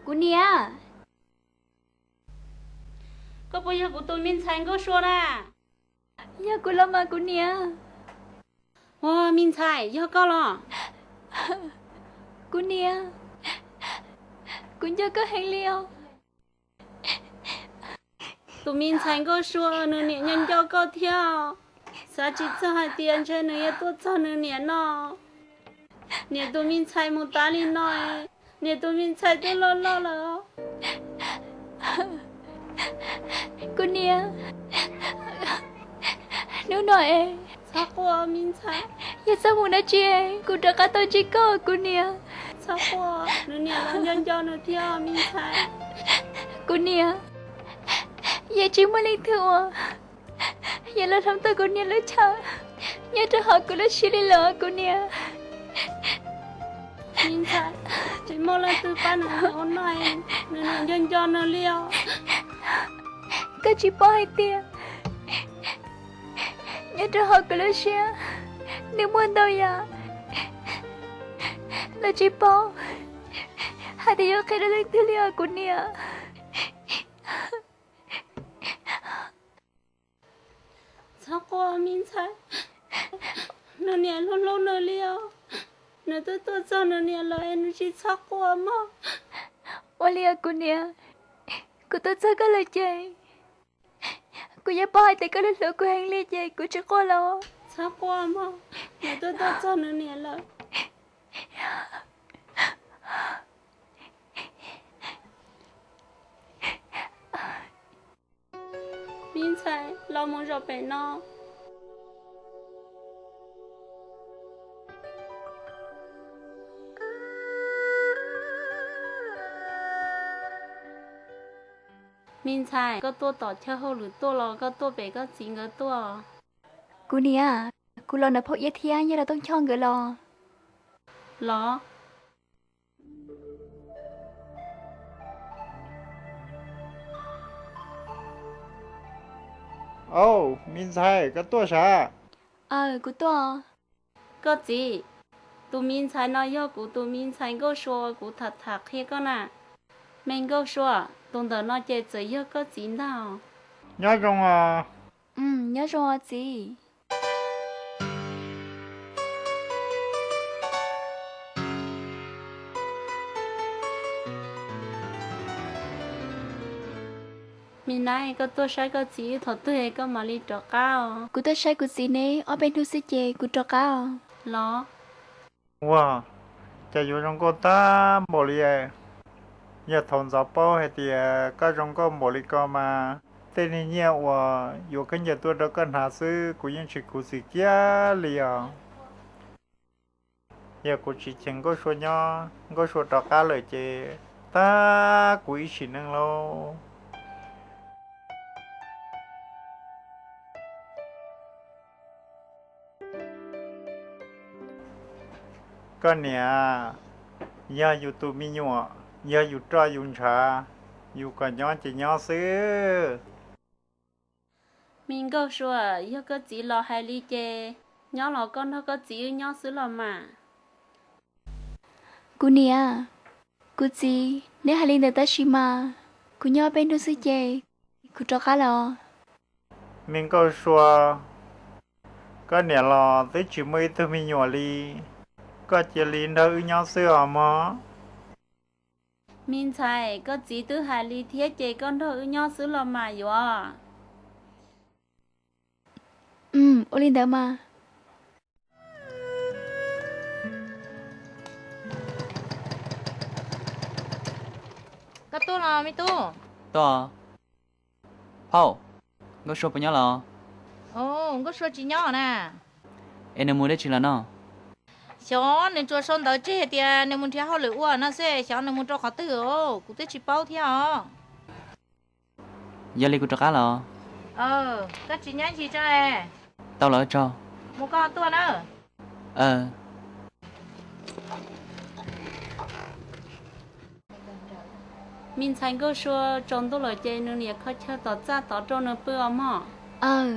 Kuv niam. Koj puas yog kuv tus me ntxhais Nkauj Sua na? Yog kuv los mas kuv niam. Ua, me ntxhais, yog koj los? Kuv niam, kuv nco koj heev li os. Tus me ntxhais Nkauj Sua nws niam nco nco koj thiab. Xav tsis txog hais tias ntshe nws yuav tuaj txog nws niam no. Niam tus me ntxhais mus tas li no, niam tus me ntxhais twb loj loj lawm. Kuv niam, hnub no es txhob quaj me ntxhais. Yog txoj mus dab tsi kuv rov qab tau ntsib koj kuv niam. Txhob quaj, nws niam los nco nco nws thiab me ntxhais. Kuv niam, yeej tsis muaj leej twg uas yuav los hloov tau kuv niam lub chaw nyob rau hauv kuv lub siab li los kuv niam. Me ntxhais, tsis muaj leej twg pab nws niam ua no, nws niam nco nco nws li os. Koj tsis paub hais tias nyob rau hauv kuv lub siab nws muaj ntau yam los tsis paub hais tias yuav qhia rau leej twg li os kuv niam. Txhob quaj me ntxhais, nws niam hlub hlub nws li os. Nws twb tuaj txog nws niam lawm es nws tsis txhob quaj mog. Ua li os kuv niam, kuv tuaj txog koj lawm ces kuv yeej paub hais tias koj hlub hlub kuv heev li ces kuv tsis quaj los. Txhob quaj mog, nws twb tuaj txog nws niam lawm. Me ntxhais, los mus zaum pem no. Me ntxhais, koj tuaj tom chaw hauj lwm tuaj los koj tuaj pem koj txiv nkawd tuaj? Kuv niam, kuv los ntawm Phauj Iab thiab Yawg Laus Tooj Choj nkawd los. Los. Au, me ntxhais, koj tuaj sav? Aw, kuv tuaj. Koj txiv, tus me ntxhais no yog kuv tus me ntxhais Nkauj Sua uas kuv tham tham qhia koj na. Me Nkauj Sua, tus ntawm no ces txawm yog koj txiv ntag. Nyob zoo os. Nyob zoo os txiv. Me nab, koj tuaj saib koj txiv wb thaum twg koj mam li rov qab os? Kuv tuaj saib kuv txiv neb ob peb hnub xwb ces kuv rov qab os. Los. Ua, cas yuav zoo nkauj tag npaum li. Yog thaum ntxov paub hais tias koj zoo nkauj npaum li ko mas tej niag nyiaj uas yuav khaub ncaws tuaj rau koj hnav xwb kuv yeej tsis khuv xim kiag li os. Yog kuv tsis cheem Nkauj Sua nyob, Nkauj Sua rov qab lawm ces tag kuv ib sim neej lauj. Koj niam, yog yus tus me nyuam, yog yus roj yus ntshav, yus kom nyob ces nyob xwb. Me Nkauj Sua, yog koj txiv los hais li ces nyob los koj nrog koj txiv wb nyob xwb los mas. Kuv niam, kuv txiv, neb hais li ntawd tab sis mas kuv nyob peb hnub xwb ces kuv rov qab lawm os. Me Nkauj Sua, koj niam los twb tsis muaj ib tug me nyuam li, koj cia li nrog wb nyob xwb os mog. Me ntxhais, koj txiv twb hais li thiab ces koj nrog wb nyob xwb los mas yuav. Ua li ntawd mas. Koj tuaj los me tub? Tuaj. Phauj, Nkauj Sua puas nyob los? Nkauj Sua tsis nyob na. Es nws mus dab tsi los no? Xyov nws tsuas sau ntawv tseg hais tias nws mus nrhiav hauj lwm ua no xwb, xyov nws mus rau qhov twg, kuv twb tsis paub thiab os. Yog li kuv rov qab los. Koj tsis nyab ncig tso. Tau los tso. Mus koj tuaj na. Me ntxhais Nkauj Sua, tsaus ntuj lawm ces nws niam kho chaw tom txaj tod rau nws pw os mog. Aw.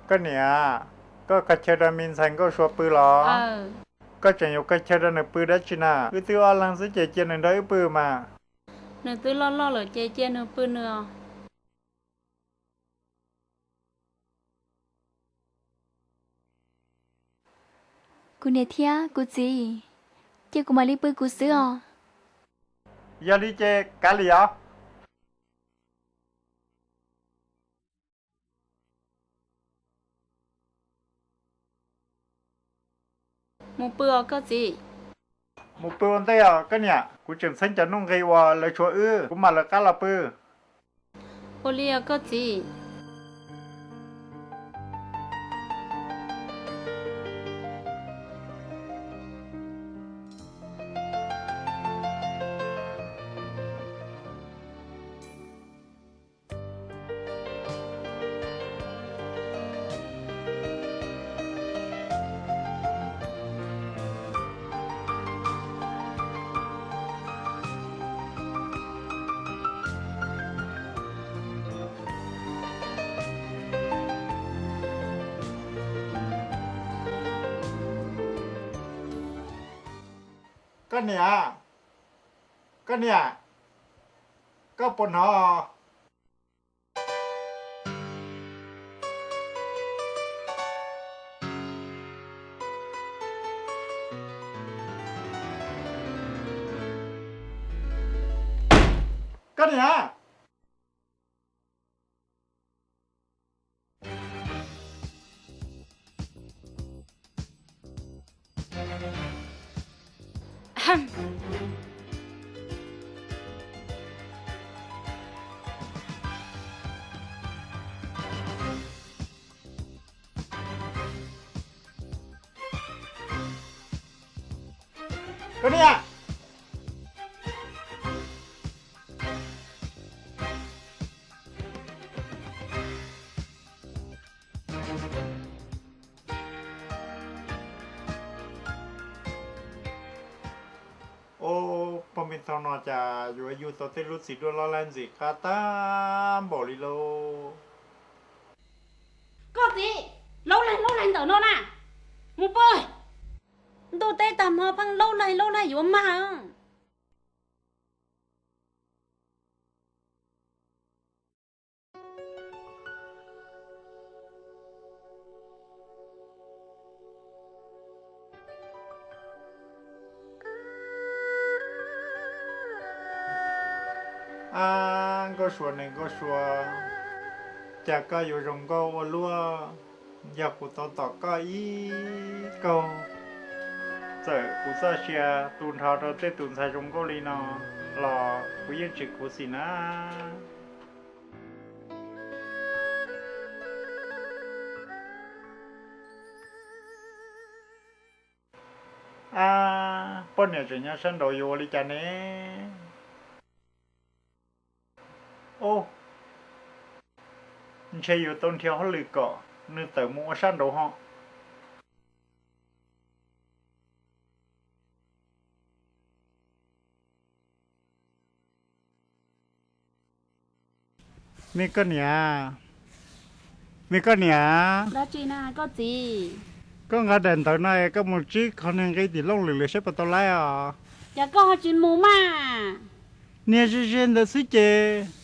Koj niam, koj khaws chaw rau me ntxhais Nkauj Sua pw los? Koj tseem yuav khaws chaw rau nws pw dab tsi na? Wb twb ob leeg xwb ces cia nws nrog wb pw mas. Nws twb loj loj lawm ces cia nws pw nws os. Kuv niam thiab kuv txiv, ces kuv mam li pw kuv xwb os. Yog li ces kav liam os. Mus pw os koj txiv. Mus pw ua ntej os koj niam, kuv tseem txheeb cov nuj nqis uas lawv tshuav wb, kuv mam lawv qab los pw. Ua li os koj txiv. Koj niam, koj niam, koj puas hnov? Koj niam. Koj niam. Ob pog me ntxhais no cas yuav yug tau tej lub txiv duaj loj laij ntxim qab tag npaum li lauj. Koj txiv, laub laig laub laig ntawm no na, mus pw. Ntuj teb tag hmo pheej laub laig laub laig yuav mag. Ab, Nkauj Sua ne Nkauj Sua, cas koj yuav zoo nkauj ua luaj, yog kuv tau tom koj ib kaug, txawm kuv txoj sia tu nrho rau tej tus ntxhais zoo nkauj li no los kuv yeej tsis khuv xim na. Ab, poj niam tseem nyob sab nraud yuav ua li cas ne? Ub, ntshe yuav tau nrhiav hauj lwm kom nws tawm mus ua sab nraud ho. Me koj niam, me koj niam. Dab tsi na koj txiv? Koj nqa daim ntawv no es koj mus tsib qho niag nqi tim Looj Lwm lawm saib puas tau laib os. Cas koj ho tsis mus mas? Niag ze ze ntawd xwb ces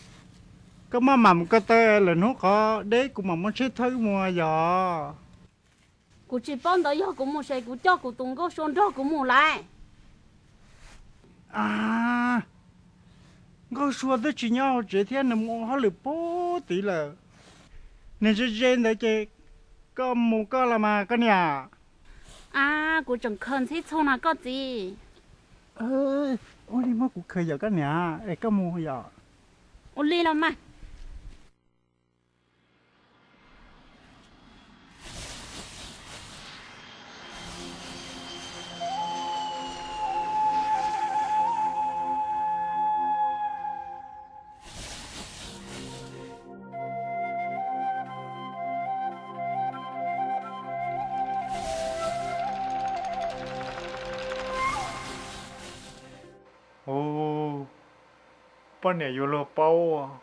koj maj mam mus ko taw, lwm hnub qhov deb kuv mam muab tsheb thawb mus yog. Kuv tsis paub ntawd, yog kuv mus ces kuv coj kuv tus Nkauj Sua nrog kuv mus lawm. Nkauj Sua twb tsis nyob hauv tsev thiab, nws mus ua hauj lwm puag tid lawm. Niag ze ze ntawd ces koj mus koj los mas koj niam. Ab, kuv tseem khaws ntxhib txhuj no koj txiv. Ua li muab kuv khaws yom koj niam, es koj mus yom. Ua li los mas. Ub, poj niam yuav luag paub.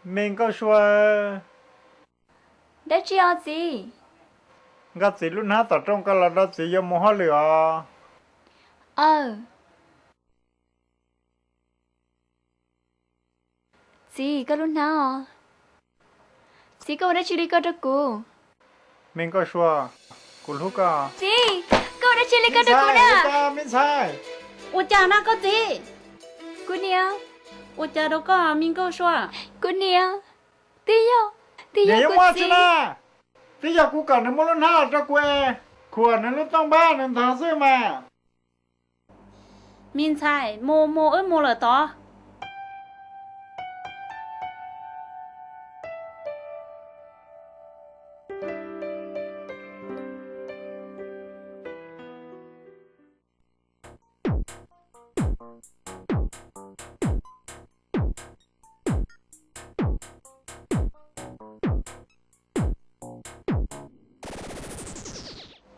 Me Nkauj Sua. Dab tsi os txiv? Nqa txiv lub hnab tom rooj koj los rau txiv yuav mus hauj lwm os. Aw. Txiv, koj lub hnab os. Txiv, koj ua dab tsi li ko rau kuv? Me Nkauj Sua, kuv hlub koj. Txiv, koj ua dab tsi li ko rau kuv na? Me ntxhais. Ua cas na koj txiv? Kuv niam. Ua cas rau koj me Nkauj Sua? Kuv niam, twb yog, twb yog kuv txiv. Twb yog kuv kom nws muab lub hnab los rau kuv es khuam nws lub tooj npab nws ntog xwb mas. Me ntxhais, mus mus wb mus lawm tod.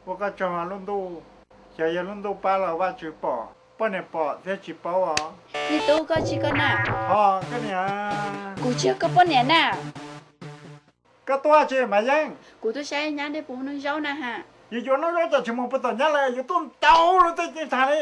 Ua koj tsaug lub ntuj, xyov yog lub ntuj pab los Vajtswv pom, poj niam pom thiab tsis paub os. Me tub, koj tsis koj na. Ho koj niam. Kuv tsis yog koj poj niam na. Koj tuaj tsis Maiv Yeeb? Kuv tuaj saib nyab dej puv noob zaub na ha. Yus yuav noob zaub cas tsis mus puag tom nyab lawm, yuav tuaj ntaus luag tej cev tag li.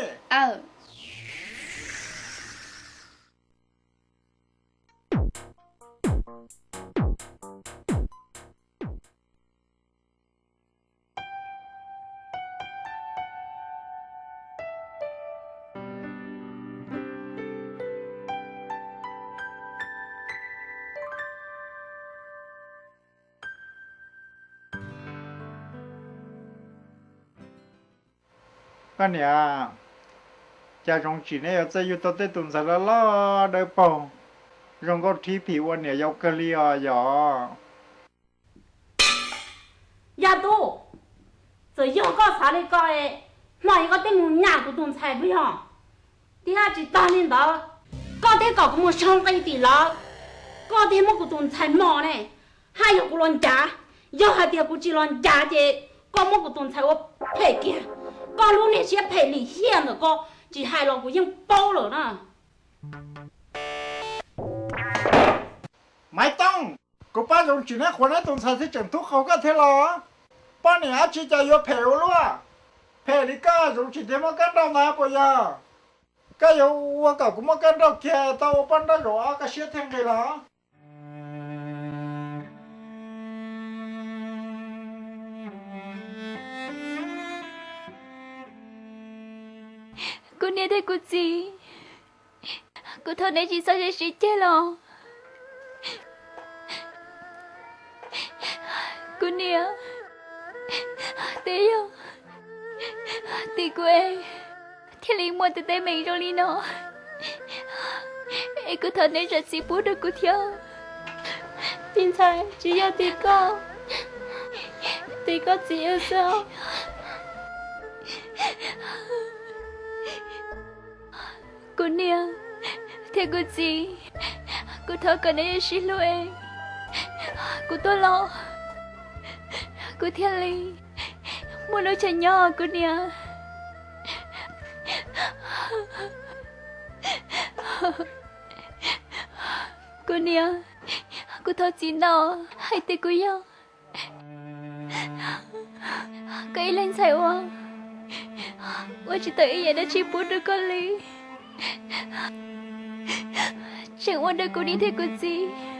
Koj niam, cas zoo tsim nej yuav txawj yug tau tej tus ntxhais loj loj dawb paug, zoo nkauj thib phim ua niam yau kawg li os yom? Yaj Tub, txawm yog koj xav li ko, hmo no koj twb mus nyam kuv tus ntxhais puas yog? Thiab tsis tag li ntawd, koj thiaj kom kuv mus sau nqi tim lawv, koj thiaj muab kuv tus ntxhais mos ne. Haj yog kuv los ncav, yog hais tias kuv tsis los ncav ces koj muab kuv tus ntxhais ua phem kiag. Koj lub niag siab phem lim hiam ntawm koj tsis hais los kuv yeej paub lawm na. Maiv Tooj, kuv pab Zoov Tsim neb qhuas neb tus ntxhais thiaj tseem tub qaug koj thiab los? Poj niam dab tsi cas yuav phem ua luaj? Phem li koj Zoov Tsim thiaj muab koj nrauj ntag puas yog? Koj yuav ua kom kuv muab koj nrauj kiag tau ua poj nrauj zaum ob koj siab thiaj nqis los? Kuv niam thiab kuv txiv, kuv thov neb tsis txhob siv ceg los. Kuv niam, twb yog tim kuv es thiaj li muaj tej teeb meem zoo li no, es kuv thov neb zam txim pub rau kuv thiab. Tij ntxhais, tsis yog tim koj, tim koj txiv wb xwb. Kuv niam thiab kuv txiv, kuv thov kom neb sib hlub es kuv tuaj los, kuv thiaj li muaj lub chaw nyob kuv niam. Kuv niam, kuv thov txim ntau hais tias kuv yog koj ib leeg ntxhais uas ua tsis tau ib yam dab tsi pub rau koj li, tseem ua rau kuv niam thiab kuv txiv